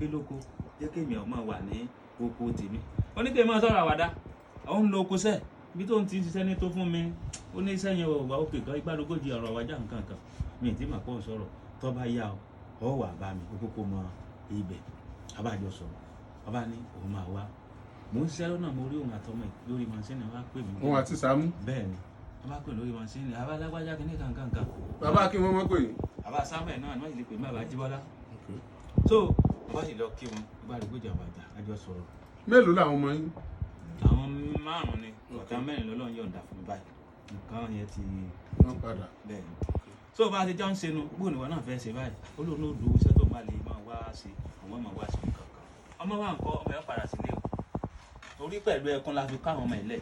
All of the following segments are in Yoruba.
bí lóko, jẹ́ kémi ọmọ wà ní oko tèmi. Ó ní kémi máa sọ̀rọ̀ àwàdà, òun lo oko sẹ́ẹ̀ ibi tó ń ti ṣiṣẹ́ ní tó fún mi. Ó ní iṣẹ́ yẹn ò wá òkè kan, igbádogójì ọ̀rọ̀ wájà nǹkan kan mi ì tí mà pọ̀ sọ̀rọ̀. Tó bá yá ọ ọ wà bá mi ó kókó mọ ibẹ̀ abájọ sọ̀rọ̀. Ọba ní òun máa wá. Mò ń ṣiṣẹ́ lọ́nà, mo rí òun àtọmọ ẹ̀ lórí machine, wá pè mí. Òun àti Sàámú? Bẹ́ẹ̀ ni, wọ́n bá pè lórí machine, àbá alágbájá kìíní kankan. Bàbá kí wọ́n mọ̀ pé yín. Àbá Samuel náà ni wọ́n sì lè pè mí bàbá Jíbọ́lá. So wọ́n sì lọ kí wọn, igbádogójì àwàdà, àjọ sọ̀rọ̀. Mélòó làwọn ọmọ yín? Àwọn márùn-ún ni, ọ̀tá mẹ́rin lọ́lọ́run yọ̀ǹda fún mi báyìí, nǹkan yẹn ti Wọ́n padà. Bẹ́ẹ̀ ni. So bá a ti jọ ń ṣe nu, bóun ni wọn náà fẹ́ ṣe báyìí? Ó lóun ló dùn iṣẹ́ tó máa lè máa wá ṣe, àwọn máa wá ṣe nǹkan kan. Ọmọ wa ń kọ́ ọmọ yẹn padà sílé o, torí pẹ̀lú ẹkún la fi kọ́ àwọn ọmọ ẹ̀ lẹ̀.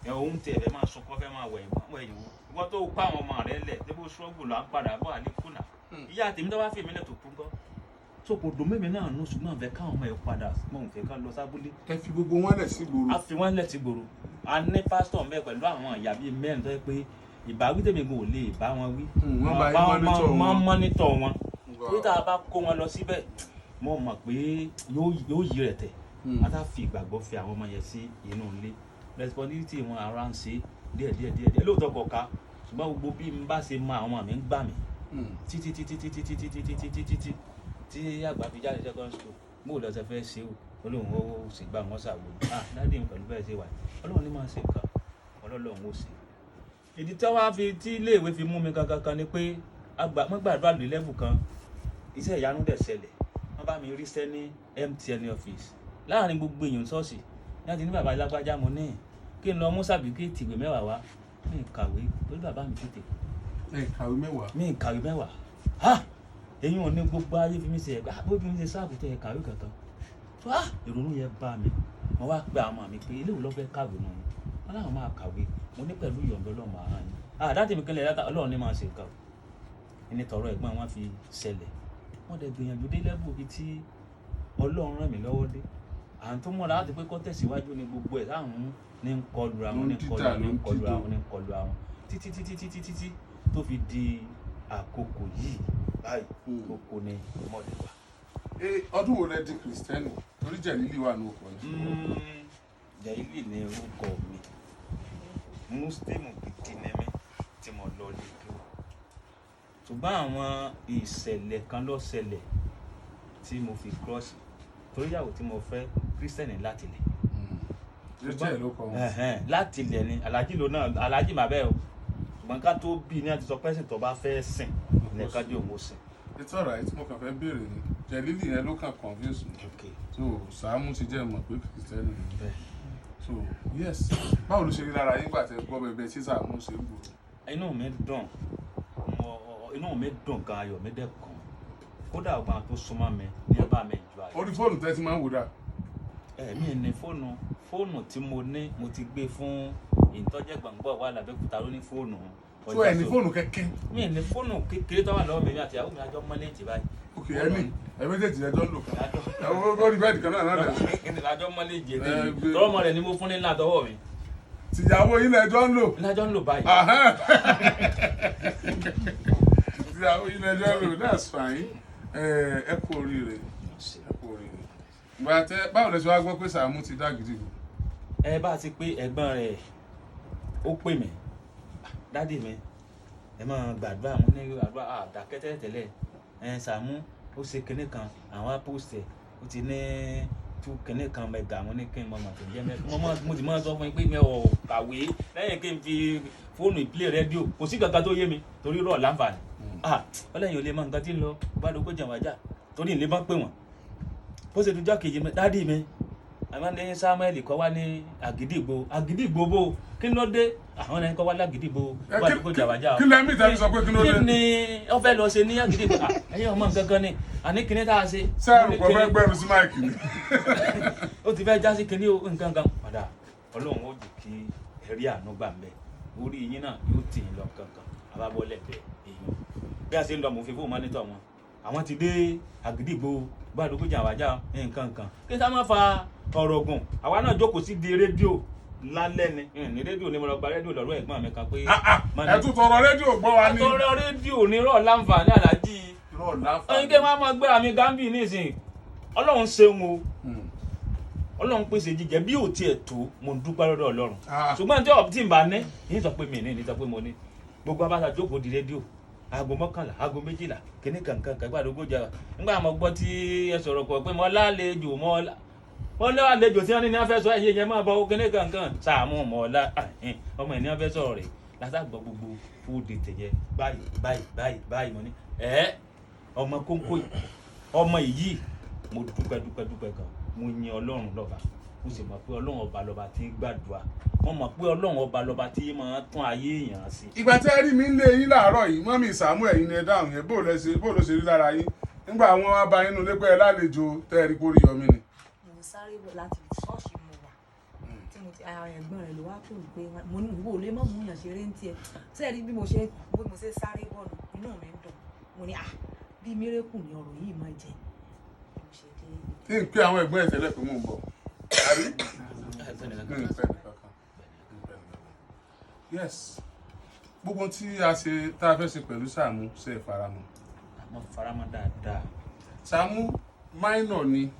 Ẹ òun tiẹ̀ fẹ́ máa sunkún, fẹ́ máa wẹ̀ wẹ̀ yìí. Wọ́n tó kọ́ àwọn ọmọ rẹ̀ lẹ̀ débò ṣọ́ọ̀gù là ń padà bọ̀ àlékún náà. Ìyá tèmi tó bá fi èmi lẹ̀ tó kú ńkọ́? So kò dùn mímí náà nù, ṣùgbọ́n àfẹ́ káwọn ọmọ ẹ̀ padà, mọ̀ n fẹ́ ká lọ sábúlé. Ẹ fi gbogbo wọn lẹ̀ sí gbòòrò? A fi wọ́n lẹ̀ sí gbòòrò. A ní pásítọ̀ ń bẹ pẹ̀lú àwọn ìyá bíi mẹ́rin tó yẹ pé ìbáwí tèmi gan ò lè bá wọn wí. Wọ́n bá yín monitor wọn. Wọ́n monitor wọn, torí tá a bá kó wọn lọ síbẹ̀, mo mọ̀ pé yóò yí rẹ̀ tẹ̀. A ta fi ìgbàgbọ́ fi àwọn ọmọ yẹn sí inú ilé, responsibility wọn ara ń ṣe díẹ̀ díẹ̀ díẹ̀ díẹ̀. Lóòótọ́ kọ̀ ká, ṣùgbọ́n gbogbo bí n bá ṣe mọ àwọn ọmọ mi ń gbà mí títí títí títí títí títí títí títí tí àgbà fi jáde secondary school. Mo lọ sẹ fẹ́ ṣe o, Olóhùn ó sì gbà wọ́n ṣàwò. Ah, daddy mi, pẹ̀lú bẹ́ẹ̀ ṣe wà, Ọlọ́run ní máa ṣe nǹkan, Ọlọ́run ó ṣe. Ìdí tí wọ́n á fi tí iléèwé fi mú mi kankan kan ni pé àgbà wọ́n gbàdúrà lórí level kan, iṣẹ́ ìyanu dẹ̀ ṣẹlẹ̀. Wọ́n bá mi ríṣẹ́ ní MTN office láàrin gbogbo èèyàn ṣọ́ọ̀ṣì ní àti ní bàbá alágbájá. Mo ní kí n lọ mú certificate ìwé 10 wá. Mi kàwé torí bàbá mi tètè kú. Ẹ kàwé 10? Mi kàwé 10. Ha, eyín ò ní gbogbo ayé fi mí ṣe ẹgbẹ́ bó fi mí ṣe sáàbù tẹ kàwé kankan tó. Ah, ìrònú yẹn bá mi. Mo wá pe àwọn àmì pé ilé ìwé lọ́fẹ́ kàwé nù wọn láwọn máa kàwé. Mo ní pẹ̀lú ìyọ̀ǹda Ọlọ́run àá yín. Ah, daddy mi kílẹ̀ yàtọ̀, Ọlọ́run ní máa ṣe nǹkan o. Ní tọrọ ẹ̀gbọ́n wọn fi ṣẹlẹ̀, wọ́n dẹ̀ gbìyànjú dé level bíi tí Ọlọ́run ràn mí lọ́wọ́ dé. À ń tó mọ́ra láti pé kọ́ tẹ̀síwájú ní gbogbo ẹ̀ táwọn ní ń kọlu àwọn ní ń kọlu àwọn ní ń kọlu àwọn ní ń kọlu àwọn títí títí títí títí tó fi di àkókò yìí báyìí. Kókó ni mọ̀lẹ́ wa. Ọdún wo lẹ di Kìrìsìtẹ́nì? Torí Jẹ̀lílì wà ní ọkọ̀ yìí. Jẹ̀lílì ni orúkọ mi. Mùsùlùmí gidi ni mí tí mo lọ lè kí o, ṣùgbọ́n àwọn ìṣẹ̀lẹ̀ kan ló ṣẹlẹ̀ tí mo fi cross, torí ìyàwó tí mo fẹ́, Kírísítẹ̀nì láti ilẹ̀. Rachel ló kọ wọn. Láti ilẹ̀ ni. Alájí ló náà, alájí màbẹ́ o, ṣùgbọ́n ká tó bí ní àti sọ pẹ́sìn tó bá fẹ́ sìn ní kájú òun ó sìn. It's alright, mo kàn fẹ́ béèrè ni. Jẹ̀lílì yẹn ló kàn confuse mi. So Sàámú ti jẹ́ mọ̀ pé Kìrìsìtẹ́nì ni. So yes, báwo ló ṣe rí lára yín gbà tẹ́ gbọ́ bẹ̀bẹ̀ tí Sàámú ṣe ń gbòòrò? Inú mi dùn, inú mi dùn gan, ayọ̀ mi dẹ̀ kàn. Kódà ọgbà tó súnmọ́ mi ní ẹ bá mi ju ayọ̀. Orí fóònù tẹ́ ti máa ń wò dà? Ẹ̀mí ní fóònù. Fóònù tí mo ní, mo ti gbé fún ìtọ́jẹ́ gbọ̀ngbọ̀ wà lábẹ́kúta ló ní fóònù. So ẹ ní fóònù kẹ́kẹ́? Mi ní fóònù kékeré tó wà lọ́wọ́ mi. Mi àti ìyàwó mi àjọ mọ́lẹ́jì báyìí. Ok, ẹni ẹ méjèèjì ẹjọ́ ń lò kan ẹ wọ́n orí bed kan náà náà dẹ̀. Àjọ mọ́lẹ́jì ẹ̀ tẹ́lẹ̀ tọ́lọ́mọ rẹ̀ ni mo fún ní ńlá tọwọ́ mi. Tìyàwó yín lẹ́jọ́ ń lò? Lájọ́ ń lò báyìí. Tìyàwó yín lẹ́jọ́ ń lò, that's fine. Ẹ kú oríire, ẹ kú oríire. Ìgbà tẹ, báwo lẹ ṣe wá gbọ́ pé Sàámú ti dá Àgídìgbò? Ẹ bá ti pé ẹ̀gbọ́n rẹ̀ ó pè mí, "Daddy mi, ẹ máa gbàdúrà." Mo ní àdúrà àdàkẹ́ tẹ́lẹ̀tẹ́lẹ̀. Ẹ Sàámú ó ṣe kinní kan, àwọn á post ẹ̀, ó ti ní tú kinní kan mega. Mo ní kí n mọ mọ̀ tó jẹ́ mẹ́ta. Mo ti máa sọ fún yín pé mi ò kàwé, lẹ́yìn kí n fi fóònù ìpìlẹ̀ rédíò, kò sí kankan tó yé mi torí rọ̀ láǹfààní. Ah, ọlẹ́yìn ò lè mọ nǹkan tí ń lọ bá dógó jàǹwájà torí ìlé bá pè wọ́n. Bó ṣe dújọ́ kejì mi, "Daddy mi, àmọ́ ní Samuel kọ́ wá ní Àgídìgbò." Àgídìgbò bò, kí ló dé? Àwọn ẹni kọ́ wá lágídìgbò wá dógó jàǹwájà. Kí lẹ́mí tàbí sọ pé kí ló dé? Kí ni wọ́n fẹ́ lọ ṣe ní Àgídìgbò? Ah, ẹ̀yin ọmọ nǹkan kan ni àní kíní tá a ṣe. Sẹ́ẹ̀rù kò fẹ́ gbẹ́rù sí mic ni? Ó ti fẹ́ já sí kíní o nǹkan kan padà. Ọlọ́run ó jù kí ẹ̀rí àánú gbà ń bẹ̀, orí yín náà yóò tì í lọ kankan. Àbábọ́lẹ̀ bẹ̀ èèyàn bí a ṣe ń lọ, mò ń fi fóònù monitor wọn. Àwọn ti dé Àgídìgbò gbàdúgbò àwájá nǹkan kan. Kí sá má fa ọ̀rọ̀ gùn, àwa náà jókòó sí di rédíò lálẹ́ ni ní rédíò ni mo lọ gba rédíò lọ́rọ̀ ẹ̀gbọ́n mi kan pé. Ẹ tún tọrọ rédíò gbọ́ wa ní. Tọrọ rédíò ní rọ̀ láǹfààní, àlájì. Rọ̀ láǹfààní. Oyin kí wọ́n máa gbéra mi Gambi nísìnyí. Ọlọ́run ṣeun o. Ọlọ́run pèsè jíjẹ bí ò tiẹ̀ tó, mo ń dúpẹ́ lọ́dọ̀ Ọlọ́run. Ah. Ṣùgbọ́n tí ọ̀ tí n bá ní ní sọ pé mi ní ní sọ pé mo ní gbogbo abáta jókòó di rédíò aago 11, aago 12, kíní kankan kan gbàdógó jà. Nígbà mo gbọ́ tí ẹ sọ̀rọ̀ pọ̀ pé mo lálejò, mo lálejò tí wọ́n ní ní wọ́n fẹ́ sọ ẹ̀yẹ yẹn máa bọ̀ kíní kankan Sàámú mọ́lá ọmọ ẹ̀ ní wọ́n fẹ́ sọ̀rọ̀ rẹ̀ látàgbọ́ gbogbo fúdì tẹ̀yẹ báyìí báyìí báyìí báyìí. Mo ní ẹ̀ ọmọ kónkó yìí, ọmọ yìí, mo dúpẹ́ dúpẹ́ dúpẹ́ gan. Mo yin Ọlọ́run lọ́ba, mo sì mọ̀ pé Ọlọ́run ọba lọ́ba tí ń gbàdúrà. Mo mọ̀ pé Ọlọ́run ọba lọ́ba tí máa tún ayé èèyàn sí. Ìgbà tẹ́ ẹ rí mi ń lé yín láàárọ̀ yìí, mummy Sàámú, ẹ̀yin ni ẹ dáhùn yẹn. Bó ló ṣe rí lára yín nígbà wọn wá bá yín nulẹ̀ pé ẹ lálejò, tẹ́ ẹ rí kórí yọmí ni? Mo ń sáré bọ̀ láti ṣọ́ọ̀ṣì mo wà tí mo ti ara ẹ̀gbọ́n rẹ̀ ló wá pè mí pé mo ní ìwọ ò lè mọ̀ mú yàn ṣeré ń tiẹ̀ sẹ́ẹ̀rí bí mo ṣe sáré bọ̀ nù, inú mi ń dùn. Mo ní ah, bí miracle ni ọ̀rọ̀ yìí máa jẹ́ bí mo ṣe dé. Tí n pé àwọn ẹ̀gbọ́n ẹ̀ tẹ́lẹ̀ pé mò ń bọ̀, àbí mi ò pẹ́ nìkankan, mi ò pẹ́ nìkankan. Yes, gbogbo tí a ṣe tá a fẹ́ ṣe pẹ̀lú Sàámú, ṣe é faramọ́? Àmọ́ faramọ́ dáadáa. Sàámú minor ni,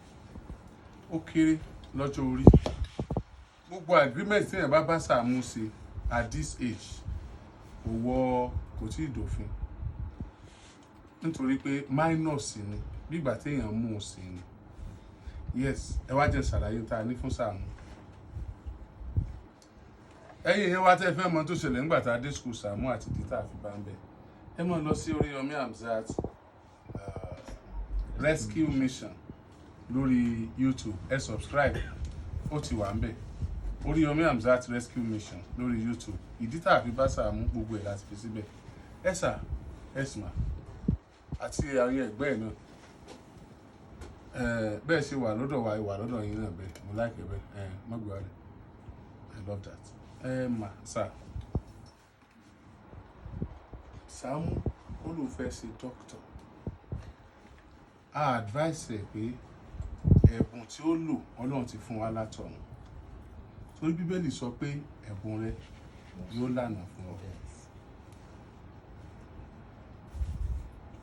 ó kéré lọ́jọ́ orí. Gbogbo agreement tí èèyàn bá bá Sàámú ṣe at this age kò wọ, kò tí ì dòfin, nítorí pé minor sì ni, bí ìgbà téèyàn mú un sí ni. Yes, ẹ wá jẹ́ ṣàlàyé tá a ní fún Sàámú. Ẹ̀yin èèyàn wa tẹ́ fẹ́ mọ̀ tó ṣẹlẹ̀ nígbà tá a dé school Sàámú àti ìdí tá a fi bá ń bẹ̀, ẹ máa lọ sí Oríyọmí Hamzat Rescue Mission lórí YouTube, ẹ subscribe, ó ti wà ń bẹ̀. Oríyọmí Hamzat Rescue Mission lórí YouTube, ìdí tá a fi bá Sàámú, gbogbo ẹ̀ láti fi síbẹ̀. Ẹ sà, ẹ sì mà, àti àwọn ẹgbẹ́ ẹ̀ náà, ẹ bẹ́ẹ̀ ṣe wà lọ́dọ̀ wa, wà lọ́dọ̀ yín náà bẹ́ẹ̀. Mo like ẹ bẹ́ẹ̀. Ẹ mọ́gbẹ́ rẹ̀, I love that. Ẹ mà sà, Sàámú ó lóun fẹ́ ṣe doctor. A advice ẹ pé ẹ̀bùn tí ó lò, Ọlọ́run ti fún wa látọ̀run, torí Bíbélì sọ pé ẹ̀bùn rẹ yóò lànà fún ọ.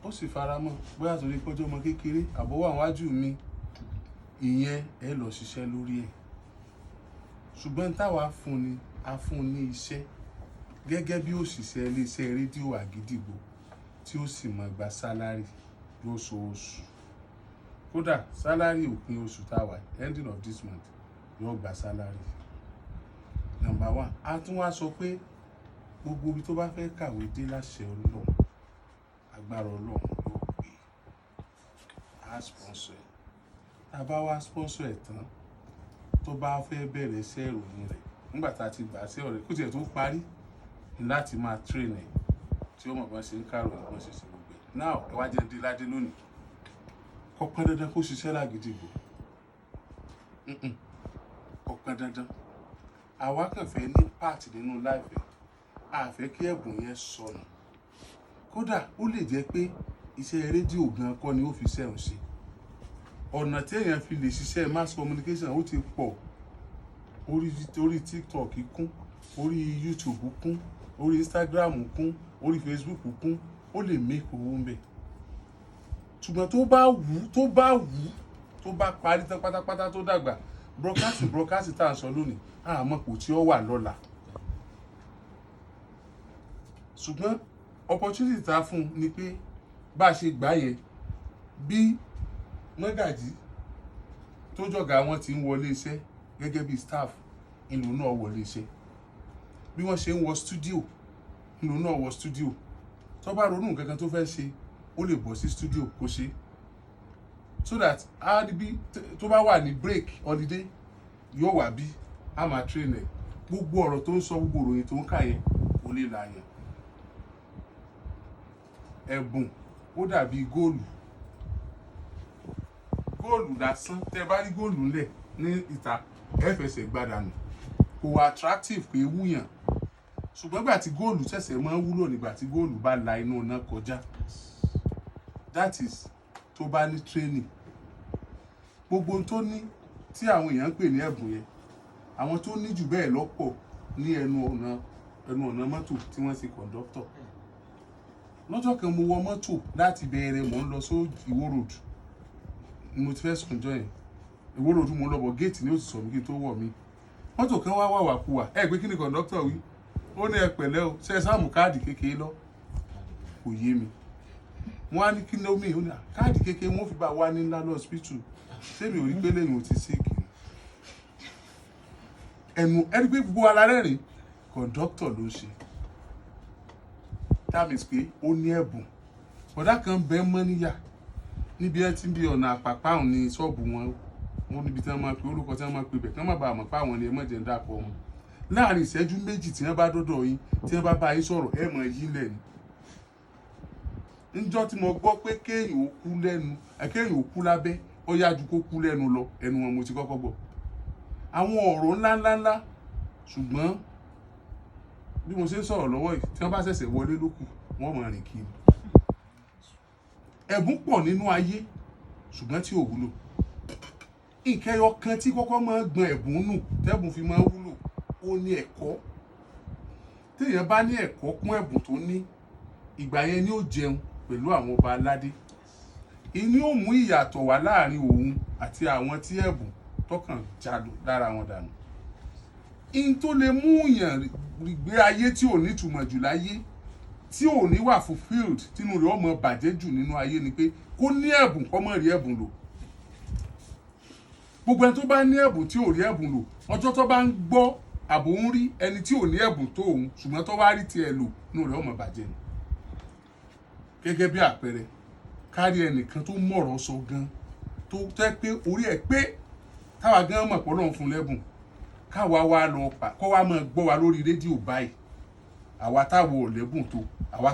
Ó sì fara mọ́, bóyá torí pọ́jọ́ ọmọ kékeré àbọ̀wọ́ àwọn wájú mi, ìyẹn ẹ lọ ṣiṣẹ́ lórí ẹ̀. Ṣùgbọ́n táwa fún ni, a fún ní iṣẹ́ gẹ́gẹ́ bí òṣìṣẹ́ iléeṣẹ́ rédíò Àgídìgbò tí ó sì máa gba salary lóṣooṣù. Kódà salary òpin oṣù tá a wà, ending of this month, yóò gba salary. Number one, a tún wá sọ pé gbogbo ibi tó bá fẹ́ kàwé dé, láṣẹ Ọlọ́run, agbára Ọlọ́run yóò gbé, á sponsor ẹ̀. Tá a bá wá sponsor ẹ̀ tán, tó bá fẹ́ bẹ̀rẹ̀ iṣẹ́ ìròyìn rẹ̀, nígbà tá a ti gbà á sí ọ̀rẹ́, kó tiẹ̀ tó parí ní láti máa train ẹ̀ tí ó mọ̀ bọ́n ṣe ń káròyìn, bọ́n ṣe ṣe gbogbo ẹ̀. Now, ẹ wá jẹ́ dé ládé lónìí. Kò pọn dandan kó ṣiṣẹ́ lágídígbò. Kò pọn dandan. Àwa kàn fẹ́ ní part nínú life ẹ̀, a fẹ́ kí ẹ̀bùn yẹn sọnù. Kódà ó lè jẹ́ pé iṣẹ́ rédíò gan kọ́ ni ó fi iṣẹ́ òun ṣe. Ọ̀nà tí èèyàn fi lè ṣiṣẹ́ mass communication ó ti pọ̀. Orí TikTok kún, orí YouTube kún, orí Instagram kún, orí Facebook kún, ó lè make owó ń bẹ̀. Ṣùgbọ́n tó bá wù ú, tó bá parí tán pátápátá, tó dàgbà, broadcasting tá à ń sọ lónìí, àmọ́ kò tí ó wà lọ́la. Ṣùgbọ́n opportunity tá a fún un ni pé bá a ṣe gbà yẹn, bí mọ́gàjí tó jọ̀gá wọn ti ń wọlé iṣẹ́ gẹ́gẹ́ bí staff, ìlú náà wọlé iṣẹ́. Bí wọ́n ṣe ń wọ studio, ìlú náà wọ studio. Tó bá ronú nǹkan kan tó fẹ́ ṣe, ó lè bọ̀ sí studio kó ṣe, so that a rí bí tó bá wà ní break, holiday, yóò wà bí a máa train ẹ̀. Gbogbo ọ̀rọ̀ tó ń sọ, gbogbo ìròyìn tó ń kà yẹn, kò lè là yẹn. Ẹ̀bùn ó dàbí góòlù. Góòlù lásán, tẹ́ bá rí góòlù ńlẹ̀ ní ìta, ẹ fẹsẹ̀ gbádànù, kò wà attractive pé wúyàn. Ṣùgbọ́n gbà tí góòlù ṣẹ̀ṣẹ̀ máa ń wúlò nígbà tí góòlù bá la inú iná kọjá, that is tó bá ní training. Gbogbo ohun tó ní tí àwọn èèyàn ń pè ní ẹ̀bùn yẹn, àwọn tó ní jù bẹ́ẹ̀ lọ́pọ̀ ní ẹnu ọ̀nà mọ́tò tí wọ́n ṣe conductor. Lọ́jọ́ kan, mo wọ mọ́tò láti bẹ̀rẹ̀, mò ń lọ sí Ìwó Road. Ni mo ti fẹ́ sùn jọ yẹn, Ìwó Road mo lọ bọ̀, géètì ni ó ti sọ mí kí n tó wọ̀ mí. Mọ́tò kan wá wà wà kú wà. Ẹ pé kí ni kọ̀ǹdọ́tọ̀ wí? Ó ní, "Ẹ pẹ̀lẹ́ o, ṣe é sáàmù káàdì kékeré lọ?" Kò yé mi. Wọ́n á ní, "Kí ló mì?" Ó ní, "À, káàdì kékeré wọ́n fi bá wa ní ńlá lọ hospital." Sẹ́mi ò rí pé lẹ́yìn ò ti sick ẹnu ẹni pé gbogbo ara rẹ́rìn. Kọ̀ǹdọ́tọ̀ ló ń ṣe. That means pé ó ní ẹ̀bùn. Bọ̀dá kan bẹ́ẹ̀ mọ́ níyà níbi ẹ ti ń bí ọ̀nà àpàpà òun ní ṣọ́ọ̀bù wọn. Wọn níbi tí wọ́n máa pe orúkọ tí wọ́n máa pe bẹ̀ kí wọ́n má bàa mọ̀ pé àwọn ni. Ẹ mọ̀ jẹ́ ń dàpọ̀ wọn. Láàrin ìṣẹ́jú 2 tí wọ́n bá dọ́dọ̀ yín, tí wọ́n bá bá yín sọ̀rọ̀, ẹ mọ̀ yí lẹ̀ ni. Níjọ́ tí mo gbọ́ pé kéèyàn ó kú lẹ́nu ẹ, kéèyàn ó kú lábẹ́, ó yá ju kó kú lẹ́nu lọ, ẹnu wọn mo ti kọ́kọ́ gbọ́ àwọn ọ̀rọ̀ ńláńláńlá. Ṣùgbọ́n bí mo ṣe ń sọ̀rọ̀ lọ́wọ́ yìí, tí wọ́n bá ṣẹ̀ṣẹ̀ wọlé lókù, wọ́n mọ̀ rìn kiri. Ẹ̀bùn pọ̀ nínú ayé, ṣùgbọ́n tí ò wúlò. Nǹkan ẹyọ kan tí kọ́kọ́ máa ń gbọn ẹ̀bùn nù tẹ́bùn fi máa ń wúlò, ó ní ẹ̀kọ́. Téèyàn bá ní ẹ̀kọ́ kún ẹ̀bùn tó ní, ìgbà yẹn ni ó jẹun pẹ̀lú àwọn ọba aládé. Ìní ò mú ìyàtọ̀ wá láàrin òun àti àwọn tí ẹ̀bùn tọkàn jálò lára wọn dànù. In tó lè mú yàn gbé ayé tí ò nítumọ̀ jù láyé, tí ò ní wà fulfilled, tínú rẹ̀ ọmọ bàjẹ́ jù nínú ayé ni pé kó ní ẹ̀bùn, kó má rí ẹ̀bùn lò. Gbogbo ẹni tó bá ní ẹ̀bùn tí ò rí ẹ̀bùn lò, ọjọ́ tó bá ń gbọ́ àbò ń rí ẹni tí ò ní ẹ̀bùn tó òun, ṣùgbọ́n tó wá rí tiẹ̀ lò, inú rẹ̀ ọmọ bàjẹ́ ni. Gẹ́gẹ́ bí àpẹẹrẹ, kárí ẹnìkan tó mọ̀rọ̀ sọ gan, tó jẹ́ pé orí ẹ̀ pé, táwa gan mọ̀ pé Ọlọ́run fún lẹ́bùn, káwa wá lọ pa kọ́ wa máa gbọ́ wa lórí rédíò báyìí, àwa táwa ò lẹ́bùn tó.